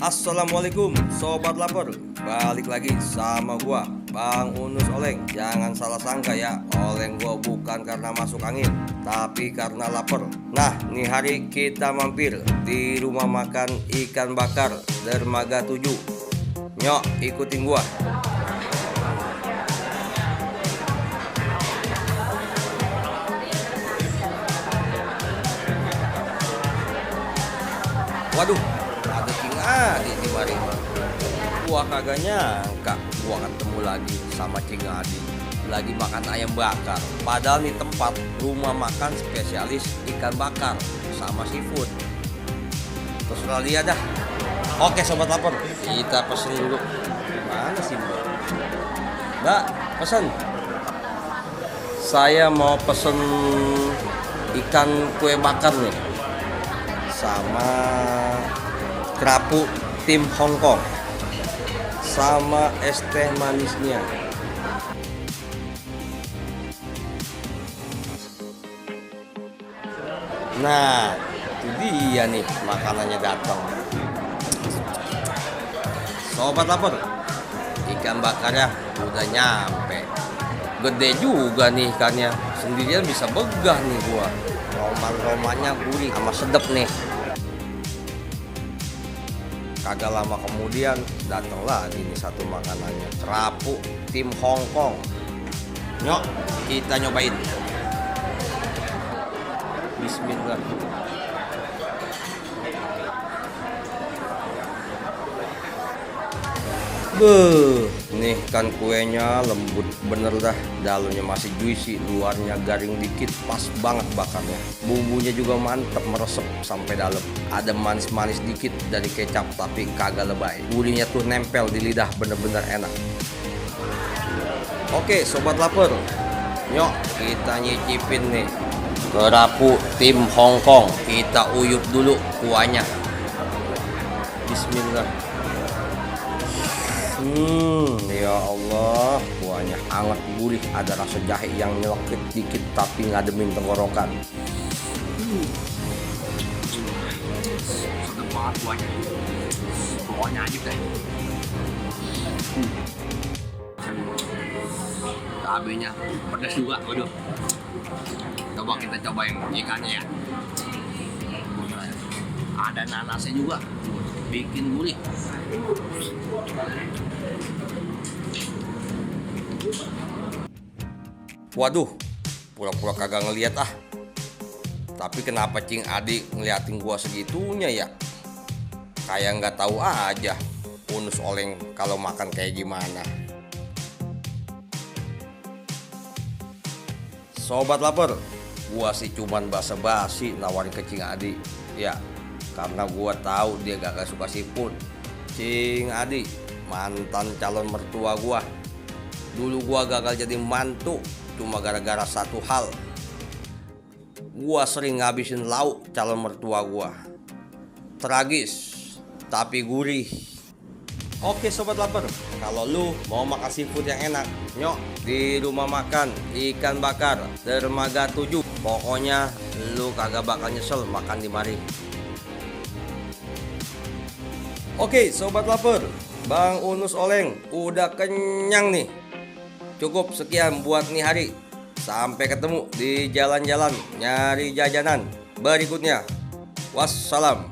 Assalamualaikum Sobat Lapar, balik lagi sama gua Bang Unus Oleng. Jangan salah sangka ya, oleng gua bukan karena masuk angin, tapi karena lapar. Nah, nih hari kita mampir di rumah makan ikan bakar Dermaga 7. Nyok, ikutin gua. Waduh, ada King Adi di mari. Gua kagak nyangka gua ketemu lagi sama King Adi lagi makan ayam bakar. Padahal nih tempat rumah makan spesialis ikan bakar sama seafood. Terserah dia dah. Oke Sobat Lapar, kita pesen dulu. Mana sih Mbak? Mbak, pesen. Saya mau pesen ikan kue bakar nih, sama kerapu tim Hongkong, sama es teh manisnya. Nah, itu dia nih makanannya datang. Sobat Lapar, ikan bakarnya udah nyampe. Gede juga nih ikannya, sendirian bisa begah nih gua. Roman-romannya gurih sama sedep nih. Kagak lama kemudian datang lagi nih satu makanannya, kerapu tim Hongkong. Nyok, kita nyobain. Bismillah. Nih kan kuenya lembut bener dah, dalamnya masih juicy, luarnya garing dikit, pas banget bakarnya. Bumbunya juga mantep, meresep sampai dalam. Ada manis-manis dikit dari kecap tapi kagak lebay. Gurihnya tuh nempel di lidah, bener-bener enak. Oke Sobat Lapar, nyok kita nyicipin nih kerapu tim Hongkong. Kita uyup dulu kuahnya. Bismillah. Ya Allah, kuahnya hangat gurih, ada rasa jahe yang nyelekit dikit tapi ngademin tenggorokan. Sedap banget kuahnya. Kuahnya aja deh. Cabenya pedas juga, waduh. Coba kita cobain ikannya ya. Ada nanasnya juga, bikin gurih. Waduh, pura-pura kagak ngeliat ah. Tapi kenapa Cing Adi ngeliatin gua segitunya ya? Kayak nggak tahu aja Unus Oleng kalau makan kayak gimana. Sobat Lapar, gua sih cuman basa-basi nawarin ke Cing Adi. Ya, karena gua tahu dia gak suka seafood. Cing Adi, mantan calon mertua gua. Dulu gua gagal jadi mantu cuma gara-gara satu hal. Gua sering ngabisin lauk calon mertua gua. Tragis, tapi gurih. Oke Sobat Lapar, kalau lu mau makan seafood yang enak, nyok di rumah makan ikan bakar Dermaga 7. Pokoknya lu kagak bakal nyesel makan di mari. Oke Sobat Lapar, Bang Unus Oleng udah kenyang nih. Cukup sekian buat nih hari. Sampai ketemu di jalan-jalan nyari jajanan berikutnya. Wassalam.